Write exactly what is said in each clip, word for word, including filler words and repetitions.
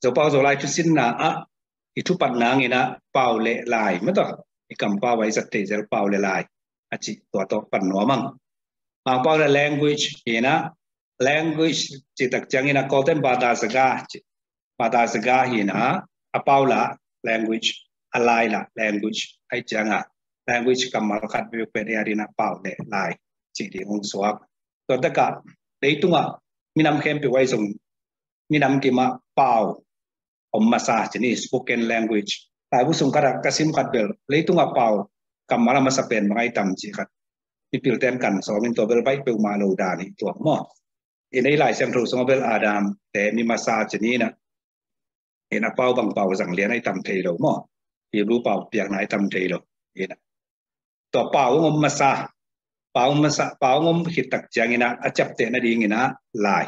Zopau Zolai thusinna ah i thupat nang in ah pau le lai mataw, i kampau ah i zat thei zel pau le lai a cih tua tawh pan nuam ing. Mangpau le language hi in ah, language cih tak ciangin ah Kawlte'n ဘာသာစကား ci, ဘာသာစကား hi in ah, a pau lah language, a lai lah language ahi ciang ah, language kammal khat bek pen ei adingin ah pau le lai cih ding hong suak. Tua tak ah leitung ah minam khempeuh ah zong minam kim ah pau om masa ci ni, spoken language. Laibu sung khat ah ka sim khat bel, leitung ah pau kammal a masa pen bang ahi tam cih khat, mipilte'n kan sawm in, tua bel baih peuhmah lo dan hi tua maw. In ei Lai Siangtho sung ah bel Adam te mi masa ci ni in ah, in a pau bang pau, zanglian ahi tam thei lo maw, Hebrew pau piakna ahi tam thei lo. In ah tua pau hong om masa, pau hong om masa, pau hong om khit tak ciangin ah a ciapteh nadingin ah lai,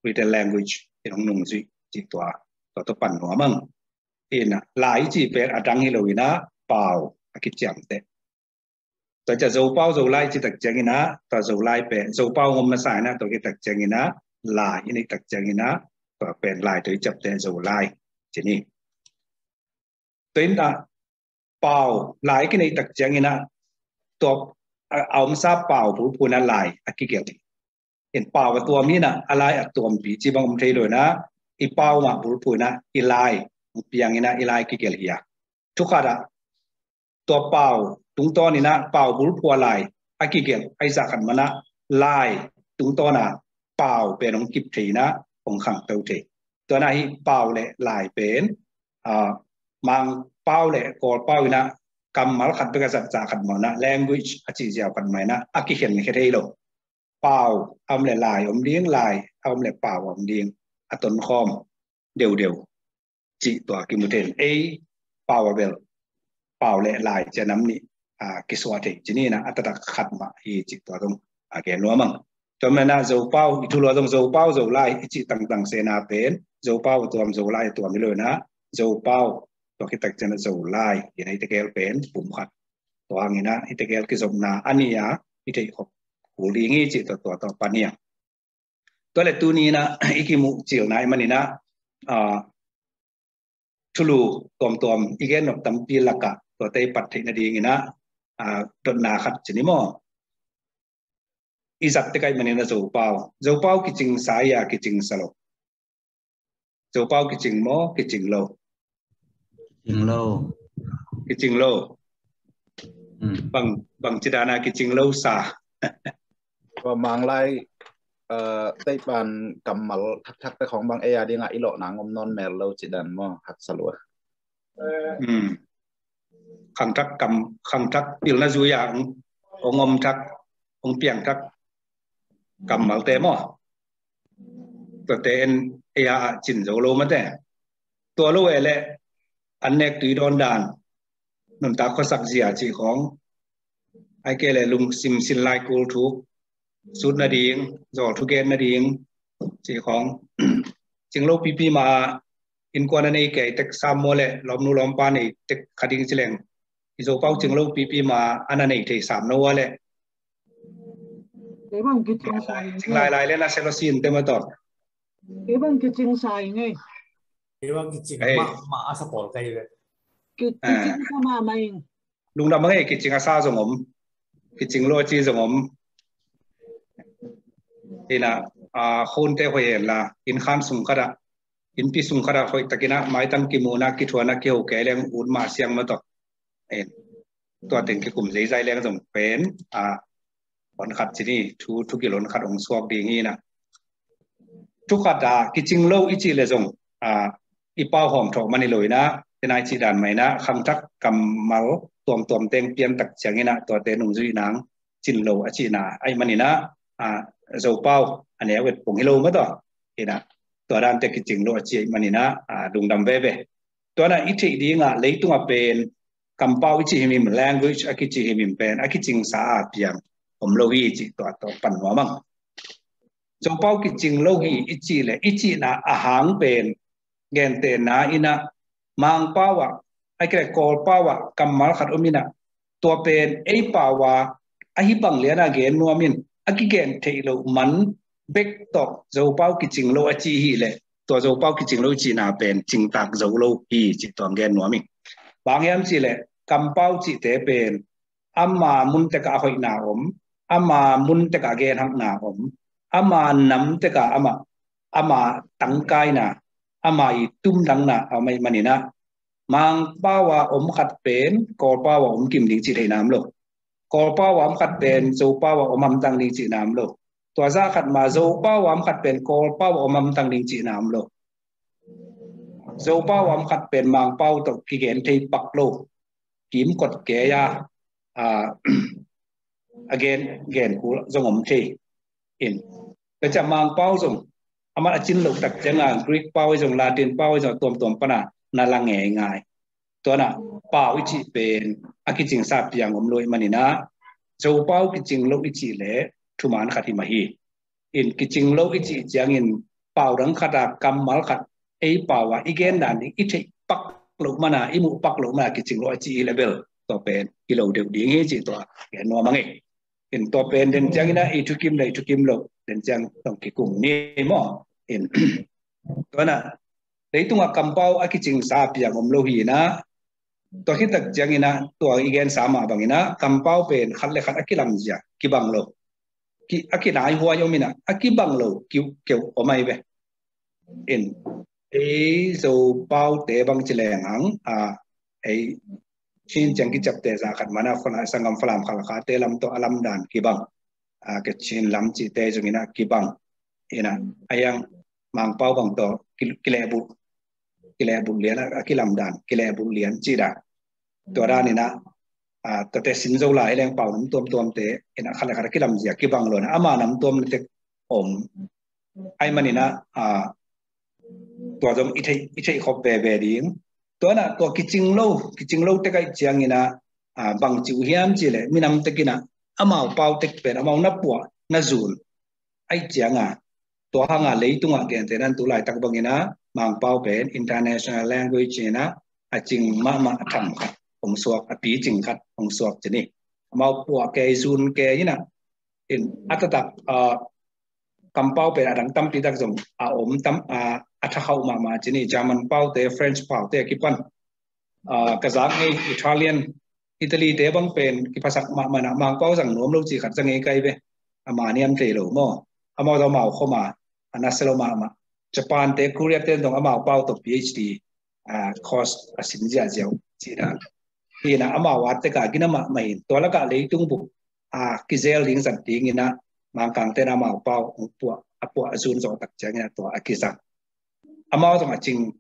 written language in hong nungzui cih tua, tua tawh pan nuam ing. In ah lai i cih pen a dang hi lo in ah pau a kiciamteh. Tua ciang Zopau Zolai cih tak ciangin ah tua Zolai pen, Zopau hong om masa in ah tua khit tak ciangin ah lai i neih tak ciangin ah tua pen lai tawh i ciapteh Zolai ci ni. Tua in ah pau lai i neih tak ciangin ah tua a, a omsa pau bulphuh in ah lai a kigelh hi. In pau a tuam hi in ah a lai a tuampi ci bang om thei lo in ah, i pau mah bulphuh in ah i lai hong piang in ah i lai kigelh hi a. Thu khat ah tua pau tungtawn in ah pau bulphuh a lai a kigelh ahi zah khat man ah lai tungtawn ah pau pen hong kip thei in ah hong khangto thei. Tua in ah hih pau le lai pen, ah, Mangpau le Kawlpau in ah kammal khat bek a zat zah khat mah in ah, language a cih ziau khat mah in ah a kikhenkhia thei lo. Pau a om le lai om ding, lai a om le pau om ding, a tonkhawm deuhdeuh cih tua kimu thei in, ei pau a bel pau le lai ci a nam nih, ah, kisuah thei ci ni in ah, a taktak khat mah hi cih tua zong a gen nuam ing. Tua manin ah Zopau i thulu ah zong Zopau Zolai i cih tangtang sena pen Zopau a tuam Zolai a tuam hi lo in ah, Zopau tua khit tak ciang ah Zolai hi in ah, i tegel pen pum khat. Tua hang in ah i tegel kizopna a nih a i theih khop kul ding hi cih tua, tua tawh pan hi ing. Tua le tuni in ah i kimuh cilna ahih manin ah, ah, thulu tuamtuam i gen nop tampi lak ah tuate i pat theih nadingin ah, ah, dotna khat ci ni maw. I zat tek ahih manin ah Zopau, Zopau kicingsa hi a, kicingsa lo? Zopau kicing maw, kicing lo? Kicing lo. Kicing lo. Hmm. Bang, bang ci dan a kicing lo sa? Tua Manglai, eh, teipan kammal thakthak te khong bang ei a ding ah i lawhna ngom nawn mel lo ci dan maw, haksa lua. Hmm. Khangthak kam, khangthak pilna zui a hong, hong om thak, hong piang thak kammalte maw. Tuate en ei a cin zo lo mate. Tua lo e le an nek tui dawn dan, nuntak khuasak zia cih khong, ahih kei le lungsim sin lai kul thuk sut nading, zawl thugen nading cih khong. Cing lo pipi ma innkuan a nei kei tek sam maw le, lawmnu lawmpa nei tek kha ding ci leng, i Zopau cing lo pipi ma an a nei thei sam no a le. Kei bang kicing sa ing. Cing lailai le na selo sin te ma tawh. Kei bang kicing sa ing ei. Kei bang kicing, eh, ma, ma a sa pawl kei ve. Ki, ah, kicing sa ma ma ing. Lungdam a ngei, kicing a sa zong om, kicing lo a ci zong om. Hi in ah, ah, khunte hoih hen la, innkhan sung khat ah, innpi sung khat ah hoih takin ah maitang kimuhna, kithuahna, kiho kei leng ut mah siang ma tawh. Tua teng kikum zeizai leng zong pen, ah, hon khat ci ni, thu, thu gil hon khat hong suak ding hi in ah. Thu khat ah kicing lo i cih le zong, ah, i pau hawm thawh man hi lo in ah, tena i cih dan mah in ah, khangthak kammal tuamtuam teng pian tak ciangin ah, tuate nungzui nang cin lo a cihna ahih manin ah, ah, Zopau a neu et pong hi lo ma tawh. Hi in ah, tua dante kicing lo a cih ahih manin ah, ah, lungdam veve. Tua in ah i theih ding ah leitung ah pen kampau i cih himhim, language a kicih himhim pen a kicingsa a piang om lo hi cih tua tawh pan nuam ing. Zopau kicing lo hi i cih le i cihna a hang pen gentehna in ah Mangpau ah, ahih kei le Kawlpau ah kammal khat om in ah, tua pen ei pau a ahi bang lian a gen nuam in, a kigen theih loh man bek tawh Zopau kicing lo a ci hi le, Tua Zopau kicing lo i cihna pen cingtak zo lo hi cih tua gen nuam ing. Bang hiam cih leh kampau cihte pen ama mun tekah a hoihna om, ama mun tekah a genhakna om, ama nam tekah ama, ama tangkaina, ama i tumdangna a om ahih manin ah, Mangpau a om khat pen Kawlpau a om kim ding cih theihna om lo. Kawlpau a om khat pen Zopau a om hamtang ding cihna om lo. Tua zah khat mah Zopau a om khat pen Kawlpau a om hamtang ding cihna om lo. Zopau a om khat pen Mangpau tawh kigen thei pak lo. Kimkot kei a, a, a gen, gen kul zong om thei. In. Ka ciah Mangpau zong, aman a cin loh tak ciangin Greek pau i zong, Latin pau i zong, tuamtuam pana na la ngeingai. Tua na, pau i cih pen a kicingsa piang om lo ahih manin ah, Zopau kicing lo i cih leh thuman khat hi mah hi. In kicing lo i cih ciangin pau dang khat a kammal khat ei pau a i gen dan ding i theih pak loh mana, i muh pak loh mana kicing lo a cih hi leh bel tua pen hi lo deuh ding hi cih tua gen nuam a ngei. In tua pen den ciangin ah i thukim le i thukim lo den ciang tong kikum ni maw. In tua na, leitungah kampau a kicingsa piang om lo hi na, tua khit tak ciangin ah tua i gensa mah bangin ah kampau pen khat le khat a kilamzia kibang lo. Ki, a kinaihuai om in ah a kibang lo kiuhkeuh om ahi ve. In ei Zopaute bang ci leng hang, a, ei Chin ciang kiciapte zah khat mana Fala, sanggam Falam Khalkhate lam tawh a lamdan kibang. A, Kachin lam cihte zong in ah kibang. In ah a hiang Mangpau bang tawh ki, kilehbulh, kilehbulh lian, a, a kilamdan kilehbulh lian cih dan. Tua dan in ah, a, tuate sin zo lai hi leng pau nam tuamtuamte in ah khat le khat a kilamzia kibang lo in ah ama nam tuam na tek om. Ahih manin ah, a, tua zong i theih, i theih khop veve ding. Tua na, tua kicing lo, kicing lo tek ahih ciangin ah, a, bang ci uh hiam cih leh minam tek in ah amau pau tek pen amau na puah na zun ahih ciangin ah, tua hang a leitungah gente nan tu laitak bangin ah Mangpau pen international language in ah a cing mahmah a tham khat hong suak, a picing khat hong suak ci ni. Amau puah kei zun kei in ah, in a taktak, a, kampau pen a dang tampi tak zong a om tam, a, a thakhauh mahmah ci ni. German paute, French paute a kipan, a, ka zak ngei Italian, Italy te bang pen kiphasak mahmah in ah Mangpau zang nuam lo cih khat zang ngei kai ve. A maniam thei lo maw. Amau zong amau khoma a nasia lo mahmah. Japan te, Korea te zong amau pau tawh PhD, a, course a sin ziahziah uh cih dan. Hi in ah amau a tek a gina mahmah in tua lakah leitung bup a kizel ding zat dingin ah Mangkangte in ah amau pau hong puah, a puah a zun zawh tak ciangin ah tua a kizang. Amau zong a cing,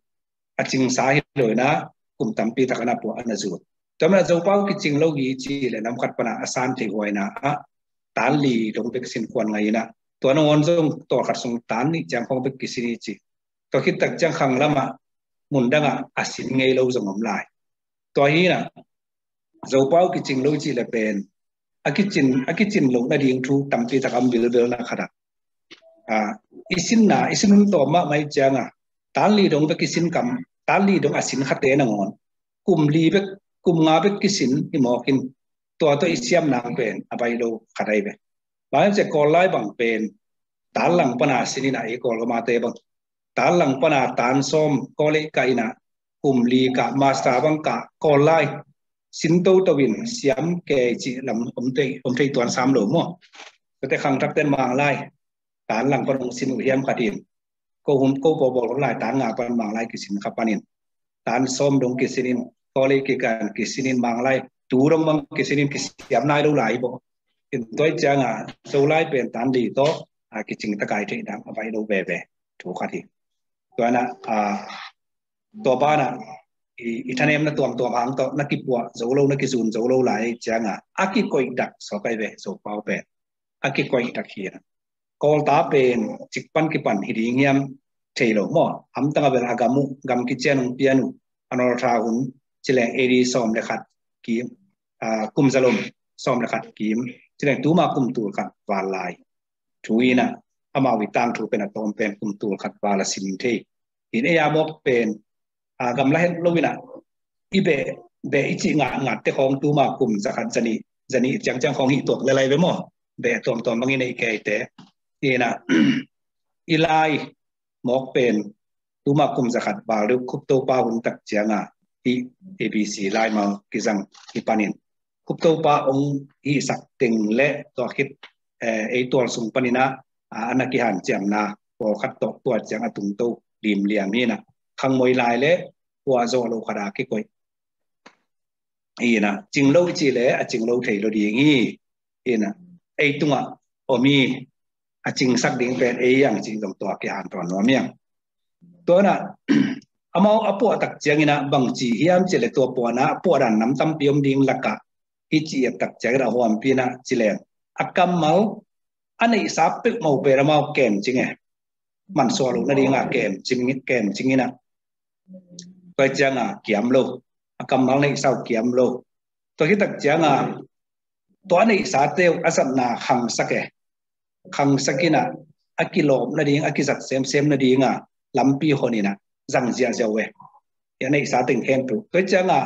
a cingsa hi lo in ah kum tampi tak a na puah a na zun. Tua manin ah Zopau kicing lo hi cih leh nam khat pan ah a san thei huaina ah tan li dong bek sin khuan ngai in ah, tua nangawn zong tawlkhat sung tan nih ciang khawng bek kisin hi ci. Tua khit tak ciang khang lamah mun dangah a sin ngei lo zong om lai. Tua hi in ah Zopau kicing lo cih leh pen a kicin, a kicin loh nading thu tampi tak a om bilbel na khat ah, a, i sinna, i sin hun tawm mahmah ahih ciangin ah tan li dong bek kisin kam, tan li dong a sin khate nangawn kum li bek, kum nga bek kisin hi mawk in, tua tawh i siam nang pen a baih lo khat ahi ve. Bang hiam cih leh Kawl lai bang pen tan lang pan a sin in ah, ei Kawl gamate bang tan lang pan a tan sawm college kah in ah kum li kah, master bang kah, Kawl lai sin toto in siam kei cih lam om thei, om thei tuan sam lo maw. Tuate khangthakte in Manglai tan lang pan hong sin uh hiam khat in, ko hun, ko pawlbawl hun lai tan nga pan Manglai kisin kha panin tan sawm dong kisin in, college kikah in kisin in, Manglai tu dong bang kisin in, kisiam nai lo lai bawh. In tua ahih ciangin ah Zolai pen tan li tawh, a, kicing takai theih dang a baih lo veve thu khat hi. Tua na, a, tua banah i, i thanemna tuamtuam hang tawh na kipuah zo lo, na kizun zo lo lai ahih ciangin ah a kikoih dak sawk ahi ve, Zopau pen a kikoih dak hi in ah. Kawlta pen cik pan kipan hi ding hiam thei lo maw. Hamtang a bel a gam uh, gam kician hong pian uh, a nawltha hun ci leng A D sawm le khat kim, a, kum zalom sawm le khat kim ci leng tuma kum tul khat val lai. Thu in ah amau i tangthu pen a tawm pen kum tul khat val a sim thei. In ei a mawk pen, a, gamla het lo in ah i beh, beh i cih ngat, ngatte khawng tuma kum za khat, za nih, za nih ciangciang khawng hih tuak le lai ve maw. Beh tuamtuam bangin ei keite. In ah i lai mawk pen tuma kum zakhat val deuh Khup Topa hun tak cianga hih A B C laimal kizang hi panin Khup Topa ong hihsak teng le tua khit ei tual sung paninah a na kihanciamna pawlkhat tawh tua ciang a tungto limliam hinah khangmoi lai le puahzawh lo khata kikoih hinah cinglo i cih le a cinglo thei lo ding hi. Hinah ei tungah om hi. A cingsak ding pen ei ang cih zong tua kihanthawn nuam hiang. Tuanah amau a puahtak cianginah bangci hiam cih le tua puahna a puahdan nam tampi om ding lakah hi ci iattak cianginah a huampi inah ci leng a kammal a neihsa peuhmah pen amau kemcing e. Mansuah lo nadinga kemcing inah tua cianga kiam lo. A kammal neihsa uh kiam lo. Tua hitak cianga tua neihsa teu a zatna khangsak e. Khangsak inah a kilawp nading a kizat semsem nadinga lampi hon inah zang ziahziah uh e. A neihsa teng khempeuh tua cianga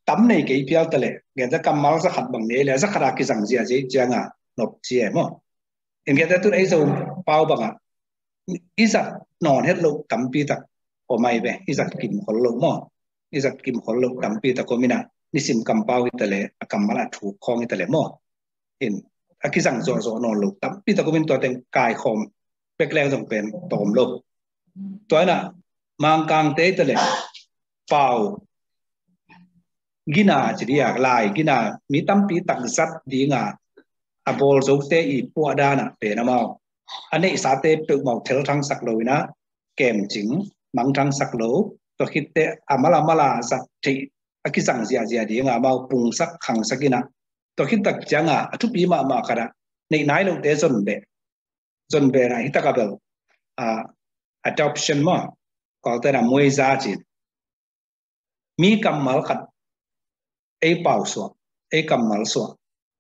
tam nei kei pial ta le gen za kammal zakhat bang nei le zakhat a kizang ziahziah cianga nop ci e maw. Ingiate tun ei Zo pau bangah i zat nawn het loh tampi tak om ai ve. I zat kim khol loh maw. I zat kim khol loh tampi tak om inah nisim kampau hi ta le a kammal a thuk khawng hi ta le maw. In a kizang zawhzawh nawn loh tampi tak om in tua teng kaikhawm bek leng zong pen tawm lo. Tua inah Mangkangte hi ta le pau gina ci dia lai gina mi tampi tak zat dinga a bawl zote i puah danah pen amau a neihsate peuhmau thelthangsak lo inah kemcing mangthangsak lo. Tua khitte a mala mala zat theih a kizang ziahziah dinga amau pungsak khangsak inah tua khittak cianga a thupi mahmah khatah neih nai lote zon beh zon beh inah hitakah bel adoption maw kawlte inah muaiza cin mi kammal khat ei pau suah ei kammal suah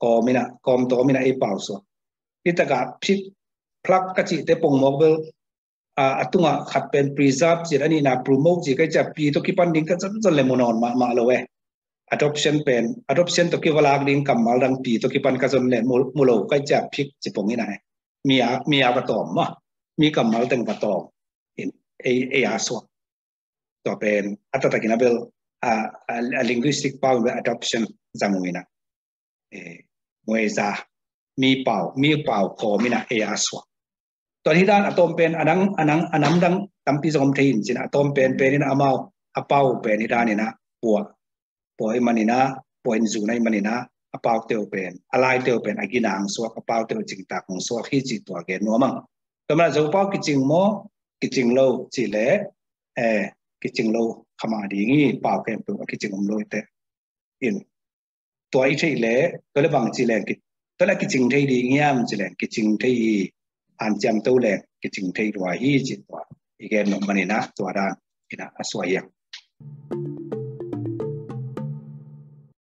kawm inah kawm tawm inah ei pau suah. Hitakah phik plak ka cihte pongmawk bel a tungah khat pen preserve cih a nihna promote cih ka i ciah pi tawh kipan ding ka zonzon le mu nawn mahmah lo e. Adoption pen adoption tawh kivalak ding kammal dang pi tawh kipan ka zon le mu lo ka i ciah phik ci pong inah e. Mi a mi a va tawm maw mi kammal teng va tawm in ei ei a suah. Tua pen a taktakin a bel a linguistic pau in bel adoption zang uh inah muaiza mi pau mi pau kawm inah ei a suah. Tua hi dan a tawm pen a dang a dang a nam dang tampi zong om thei in cin a tawm pen pen inah amau a pau pen hi dan inah puah puah i man inah puah in zuna i man inah a paute uh pen a laite uh pen a gina ang suak a paute uh cingtak ang suak hi cih tua gen nuam ang. Tua manah Zopau kicing maw kicing lo cih le eh kicing lo khamah ding hi. Pau khempeuh a kicing om lo i teh in tua i theih le tua le bang ci leng tua le kicing thei ding hiam ci leng kicing thei hi. Hanciam to leng kicing thei lua hi ci tua i gen nop man inah tua dan inah a suah hiang.